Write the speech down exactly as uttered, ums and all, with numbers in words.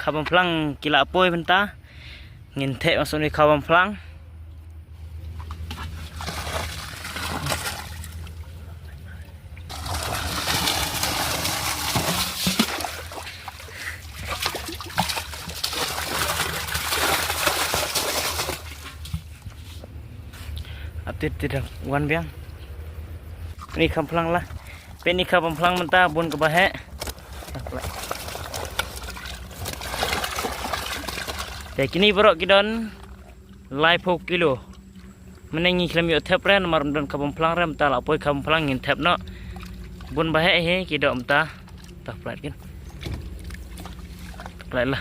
Kha bamphlang ki la poi mynta. Ngin thep masuk ni kha bamphlang. Ap tit tit wan biang. Ni kha bamphlang la. Peit ni kha bamphlang mynta bun kaba heh. Te kini baroh ki don laiphew kilo. Mynne ngi khlem ïoh thep re namar ym don kha bamphlang re, mynta la poi kha bamphlang ngin thep noh. Bun ba heh hi ki doh mynta. Tah plat kin. Plat la.